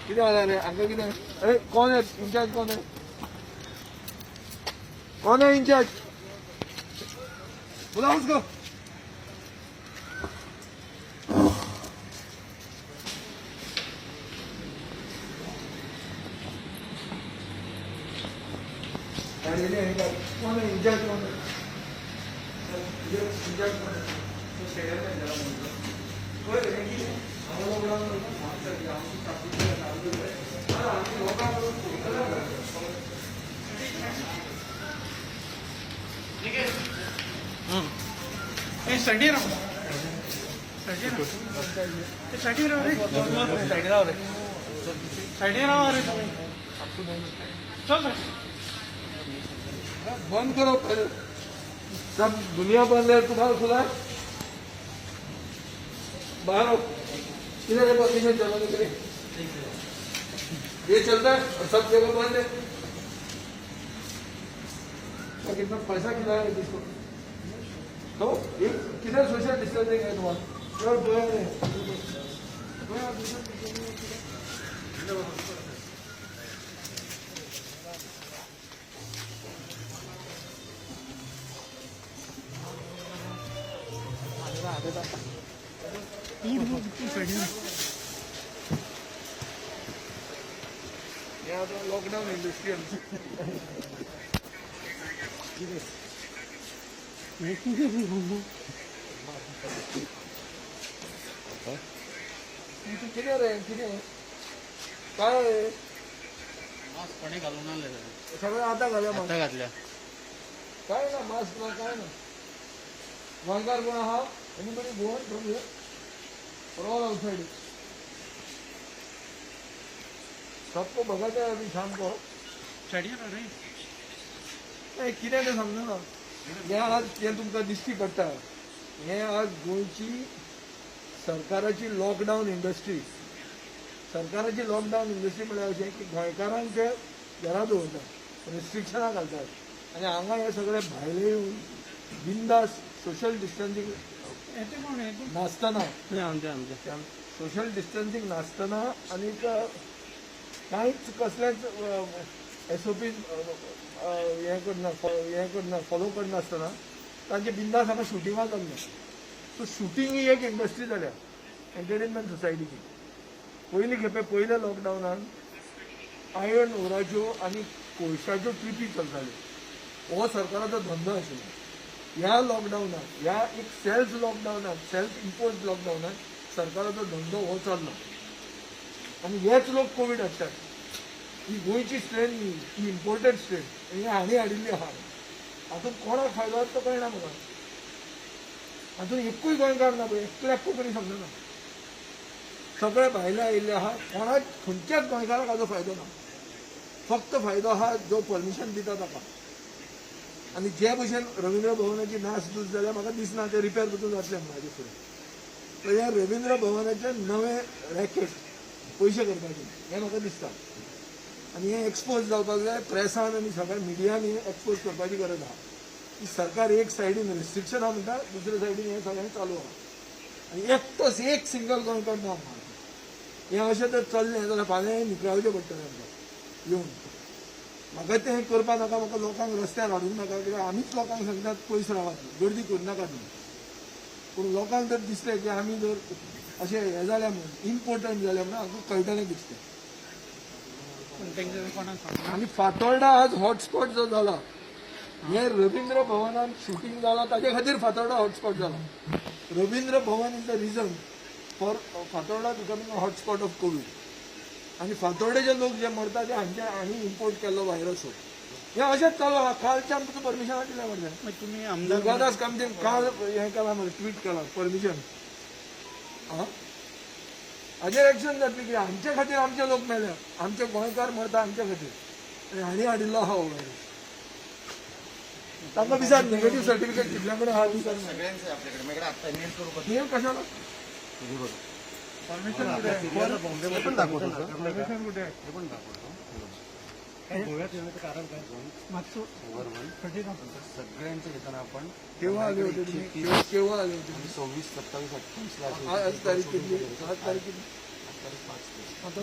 कितें जालें रे हांगा कितें? अरे कोण है इंचार्ज? कोण है? कौन है इंचार्ज? बुलाओ उसको. कौन है इंचार्ज? कौन है इंचार्ज? कौन है? सायडीर सायडीर रे, सायडीर राव रे, सायडीर राव रे तुमी. चल रे. बंद करो पहले. सब दुनिया बंद है, तुम्हारा खुला है. बाहर आओ. इधर है परमिशन चलाने के लिए? ये चलता है और सब जगह बंद है. तो कितना पैसा खिलाया है जिसको? तो ये किधर सोशल डिस्टेंसिंग है तुम्हारा? और गोया है, गोया सोशल डिस्टेंसिंग. सायडीर. हे आता लॉकडाऊन इंडस्ट्री आमची. कितें रे, कितें काय? मास्क कोणी घालूंक नासले. सगळें आतां घाल्या मास्क. आतां घातल्या. काय ना मास्क ना काय ना. गोंयकार कोण आहा? Anybody Goan from here or all outside? सबको भगाते हैं अभी शाम को. सायडीर रे. नाही, कितें तें समजना. हें आज हें तुमकां दिश्टी पडटा, हें आज गोंयची सरकाराची लॉकडावन इंडस्ट्री. सरकाराची लॉकडावन इंडस्ट्री म्हळ्यार अशें की गोंयकारांक ते घरा दवरतात, रिस्ट्रिक्शनां घालतात आनी हांगा हे सगळे भायले येवन बिंदास सोशल डिस्टन्सींग येते कोण येते? नासतना, आमचे आमचे. सोशल डिस्टन्सींग नासतना आनीक कांयच कसलेंच एसओपी हें करना, हें करना, फॉलो करनासतना तांचे बिंदास हांगा शुटिंगां चल्लें. सो शुटींग ही एक इंडस्ट्री जाल्या एंटरटेनमेंट सोसायटीची. पयली खेपे पयल्या लॉकडावनान आयर्न ओराच्यो आनी कोळशाच्यो ट्रिपी चलताल्यो. हो सरकाराचो धंदो आशिल्लो. ह्या लॉकडावनान, ह्या एक सेल्फ लॉकडावनान, सेल्फ इम्पोज लॉकडावनान सरकाराचो धंदो हो चल्ला आनी हेच लोक कोवीड हाडटात. ही गोंयची स्ट्रेन न्ही, ही इम्पोर्टेड स्ट्रेन ही हांणी हाडिल्ली आहा. हातूंत कोणाक फायदो जाता तो कळना म्हाका. हातूंत एकूय गोंयकार ना पळय, एकल्याक कोंकणी समजना. सगळे भायले आयिल्ले आहा. कोणाक, खंयच्याच गोंयकाराक हाजो फायदो ना. फक्त फायदो आहा जो परमिशन दिता ताका. आनी जे भशेन रवींद्र भवनाची नासधूस जाल्या, म्हाका दिसना ते रिपेर पसून जातलें म्हणून हाजे फुडें. तर ह्या रवींद्र भवनाचें नवें रॅकेट पयशे करपाचें हें म्हाका दिसता आनी हें एक्सपोज जावपाक जाय प्रेसान आनी सगळ्या मिडियान. हें एक्सपोज करपाची गरज आहा की सरकार एक सायडीन रिस्ट्रिक्शनां म्हणटा, दुसरे सायडीन हें सगळें चालू आहा आनी एकटोच एक सिंगल गोंयकार ना. हें अशें जर चल्लें जाल्यार फाल्यां निकळावचें पडटलें आमकां येवन. म्हाका तें करपा नाका, म्हाका लोकांक रस्त्यार हाडूंक नाका, कित्याक आमीच लोकांक सांगतात पयस रावात, गर्दी करनाकात म्हणून. पूण लोकांक जर दिसलें की आमी जर अशें हें जाल्या म्हणून, इम्पोर्टंट जाल्या म्हणून, हांकां कळटलें कितें तें. पण तेंचे कोणाक सांगना. आनी फातोर्डा आज हॉटस्पॉट जो जाला, हे रवींद्र भवनान शुटींग जाला ताजे खातीर फातोर्डा हॉटस्पॉट जाला. Ravindra Bhavan is the reason for Fatorda becoming a hotspot of Covid. आनी फातोर्डेचे लोक जे मरता ते हांचे हांणी इम्पोर्ट केल्लो व्हायरस. हो, हें अशेंच चालू आहा. कालच्यान तुका परमिशनां दिल्या मरे. मागीर तुमी आमदार दुर्गादास कामतीन काल हें केलां मरे, ट्वीट केलां परमिशन. आं, हाजेर एक्शन जातली की हांचे खातीर आमचे लोक मेले, आमचे गोंयकार मरता आमचे खातीर आनी हांणी हाडिल्लो आहा हो व्हायरस. तांकां विचार, नेगेटीव सर्टिफिकेट कितल्या कडेन आहा विचार. सगळ्यांचं आहे आपल्याकडे. माझ्याकडे आता मेल करू का? मेल कशाला? हे पण दाखवतो सर. परमिशन कुठे आहे? हे पण दाखवतो. हे बघा. गोव्यात येण्याचं कारण काय? मातसो बरोबर. सायडीर. सगळ्यांचं घेताना आपण केव्हा आले होते तुम्ही? केव्हा आले होते तुम्ही? 26, 27, 28 ला. आज तारीख कितली? आज तारीख कितली? तारीख 5. आता.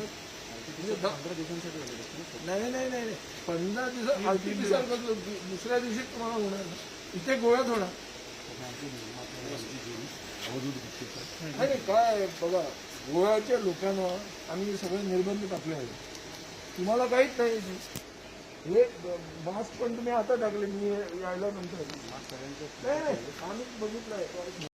म्हणजे नाही नाही नाही नाही 15 दिवस आरटीपीसीआर कसं दुसऱ्या दिवशी तुम्हाला होणार ना. इथे गोव्यात होणार नाही. नाही, काय बघा, गोव्याच्या लोकांना आम्ही सगळे निर्बंध टाकले आहेत. तुम्हाला काहीच नाही. हे मास्क पण तुम्ही आता टाकले मी यायला नंतर. नाही नाही, आम्ही बघितलं आहे.